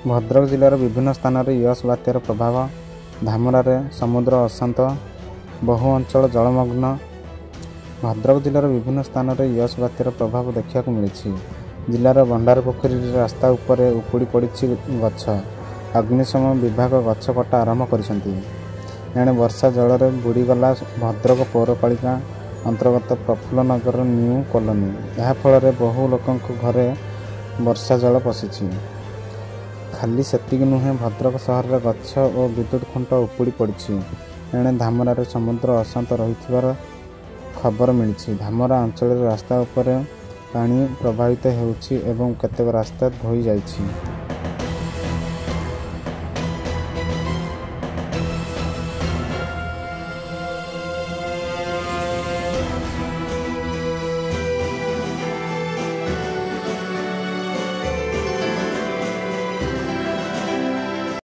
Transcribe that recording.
ଭଦ୍ରକ ଜିଲ୍ଲାର ବିଭିନ୍ନ ସ୍ଥାନରେ ୟସ୍ ବାତ୍ୟାର ପ୍ରଭାବ। ଧାମରାରେ ସମୁଦ୍ର ଅଶାନ୍ତ, ବହୁ ଅଞ୍ଚଳ ଜଳମଗ୍ନ। ଭଦ୍ରକ ଜିଲ୍ଲାର ବିଭିନ୍ନ ସ୍ଥାନରେ ୟସ୍ ବାତ୍ୟାର ପ୍ରଭାବ ଦେଖିବାକୁ ମିଳିଛି। ଜିଲ୍ଲାର ଭଣ୍ଡାରପୋଖରୀରେ ରାସ୍ତା ଉପରେ ଉପୁଡ଼ି ପଡ଼ିଛି ଗଛ। ଅଗ୍ନିଶମ ବିଭାଗ ଗଛ କଟା ଆରମ୍ଭ କରିଛନ୍ତି। ଏଣେ ବର୍ଷା ଜଳରେ ବୁଡ଼ିଗଲା ଭଦ୍ରକ ପୌରପାଳିକା ଅନ୍ତର୍ଗତ ପ୍ରଫୁଲ୍ଲନଗର ନ୍ୟୁ କଲୋନୀ। ଏହାଫଳରେ ବହୁ ଲୋକଙ୍କ ଘରେ ବର୍ଷା ଜଳ ପଶିଛି। ଖାଲି ସେତିକି ନୁହେଁ, ଭଦ୍ରକ ସହରରେ ଗଛ ଓ ବିଦ୍ୟୁତ୍ ଖୁଣ୍ଟ ଉପୁଡ଼ି ପଡ଼ିଛି। ଏଣେ ଧାମରାରେ ସମୁଦ୍ର ଅଶାନ୍ତ ରହିଥିବାର ଖବର ମିଳିଛି। ଧାମରା ଅଞ୍ଚଳରେ ରାସ୍ତା ଉପରେ ପାଣି ପ୍ରବାହିତ ହେଉଛି ଏବଂ କେତେକ ରାସ୍ତା ଧୋଇଯାଇଛି।